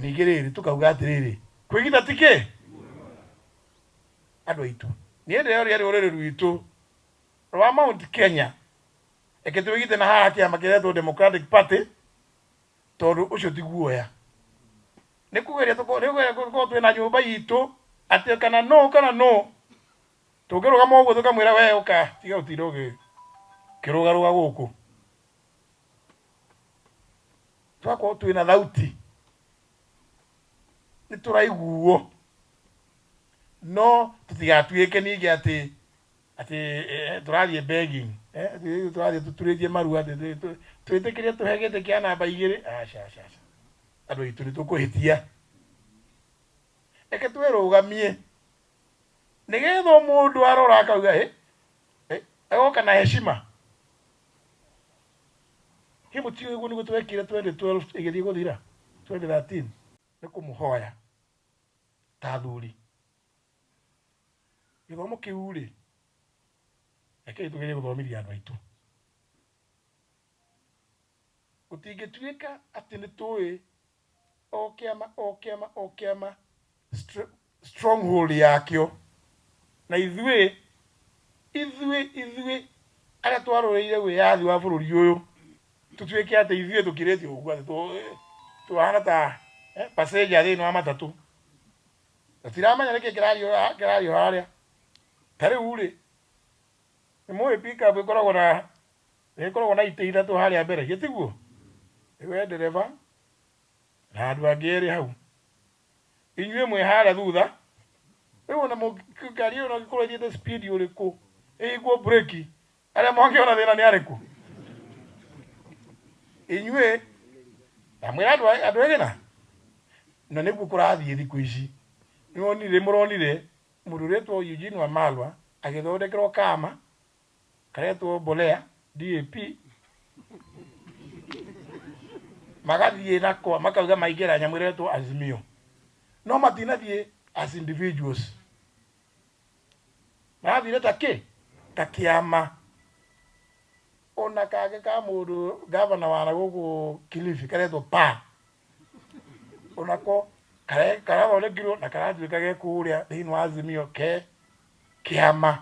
Ningĩ rĩrĩ tũkauga atĩrĩrĩ, kwĩgitha ti kĩ? Andũ aitũ, niĩ ndĩroria rũrĩrĩ rwitũ rwa Mount Kenya, reke twĩgite na haha kĩama kĩretwo Democratic Party, tondũ ũcio ti guoya. Nĩ kũgeria nĩ kũgeria tũkorwo twĩna nyũmba itũ atĩ kana nũ kana nũ tũngĩrũgama ũguo tũkamwĩra we ũka tiga ũtinda ũkĩrũgarũga gũkũ. Twakorwo twĩna thauti nĩ tũraiguo, no tũtigatuĩke ningĩ atĩ atĩ tũrathiĩ begging, atĩ tũrathiĩ tũturĩtie maru atĩ twĩtĩkĩrie tũhe gĩtĩ kĩa namba igĩrĩ. Aca, aca, aca, andũ aitũ nĩ tũkũhĩtia. Reke twĩrũgamie nĩgetha o mũndũ arora akauga ĩ, ĩ, agoka na heshima. Hĩ mũtiũĩ ũguo nĩguo twekire 2012 ĩgĩthiĩ gũthira 2013. Nĩ kũmũhoya ta athuri gĩthomo kĩu rĩ, rekei tũgerie gũthomithia andũ aitũ. Gũtingĩtuĩka atĩ nĩ tũĩ o kĩama o kĩama o kĩama stronghold yakĩo, na ithuĩ ithuĩ ithuĩ arĩa twarũĩrĩire wĩyathi wa bũrũri ũyũ tũtuĩke atĩ ithuĩ tũkirĩte ũguo atĩ tũhana ta passenger thĩinĩ wa matatũ, tũtiramenya nĩkĩ kĩrario kĩrario harĩa. Ta rĩu rĩ, nĩ mũĩ pickup ĩkoragwo na ĩkoragwo na itĩ ithatũ harĩa mbere, gĩtiguo? We ndereba na andũ angĩ erĩ hau, inyuĩ mwĩ harĩa thutha. Rĩu ona ngari ĩyo no ĩkorwo ĩthiĩte speed ũrĩkũ, ĩhingwo breki, arĩa mangĩona thĩna nĩ arĩkũ? Inyuĩ ndamwĩra andũ andũ egĩna na nĩguo kũrathiĩ thikũ ici. Nĩwonire mũronire mũndũ ũretwo Eugene Wamalwa agĩthondekerwo kama karetwo mbolea DAP, magathiĩ nako makauga maingĩra nyamũ ĩretwo Azimio, no matinathiĩ as individuals, marathire ta kĩ ta kĩama. Ona kangĩ ka mũndũ gavana wa gũkũ Kilifi karetwo pa onako karathondekirwo na karatuĩka ge kũrĩa thĩinĩ wa Azimio ke kĩama,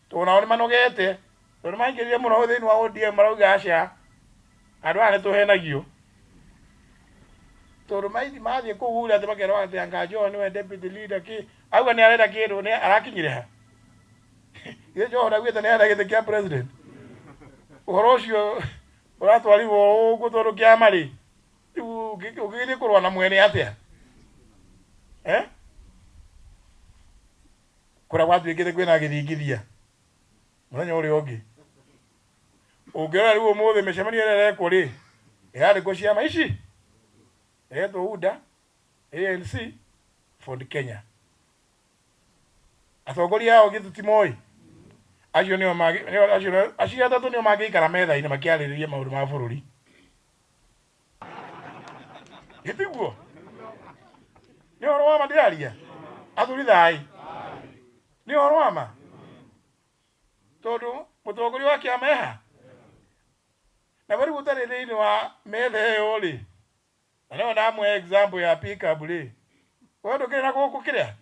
tondũ nao nĩ manogete, tondũ nĩ maingĩrire mũno thĩinĩ wa ODM, marauga aca, andũ aya nĩ tũhenagio, tondũ mathiĩ kũu ũrĩa atĩ makerwo atĩ anga Joho nĩwe deputy leader kĩ auga nĩ arenda kĩndũ nĩ arakinyire ha? Githĩ Joho ndaugĩte nĩ arenda gĩtĩ kĩa president? Ũhoro ũcio ũratwarirwo ũguo tondũ kĩama rĩ, rĩu ũngĩgĩthiĩ kũrũa na mwene atĩa? Eh? Kũrĩa gwatuĩkĩte kwĩna gĩthingithia mũthenya ũrĩa ũngĩ. Ũngĩrora rĩu ũmũthĩ mĩcemanio ĩrĩa ĩrekwo rĩ, ĩrandĩkwo ciama ici ĩretwo UDA, ANC, Ford Kenya. Atongoria ao githĩ timoĩ? Acio nĩo acio acio atatũ nĩo mangĩikara metha-inĩ makĩarĩrĩria maũndũ ma bũrũri. Gĩtiguo? Nĩ ũhoro wa ma ndĩraria? Athuri thai. Nĩ ũhoro wa ma? Tondũ mũtongoria wa kĩama eha? Na we rĩu ũtarĩ thĩinĩ wa metha ĩyo rĩ, na no ndamũhe example ya pickup rĩ, we ndũkĩrĩ na gũkũ kĩrĩa?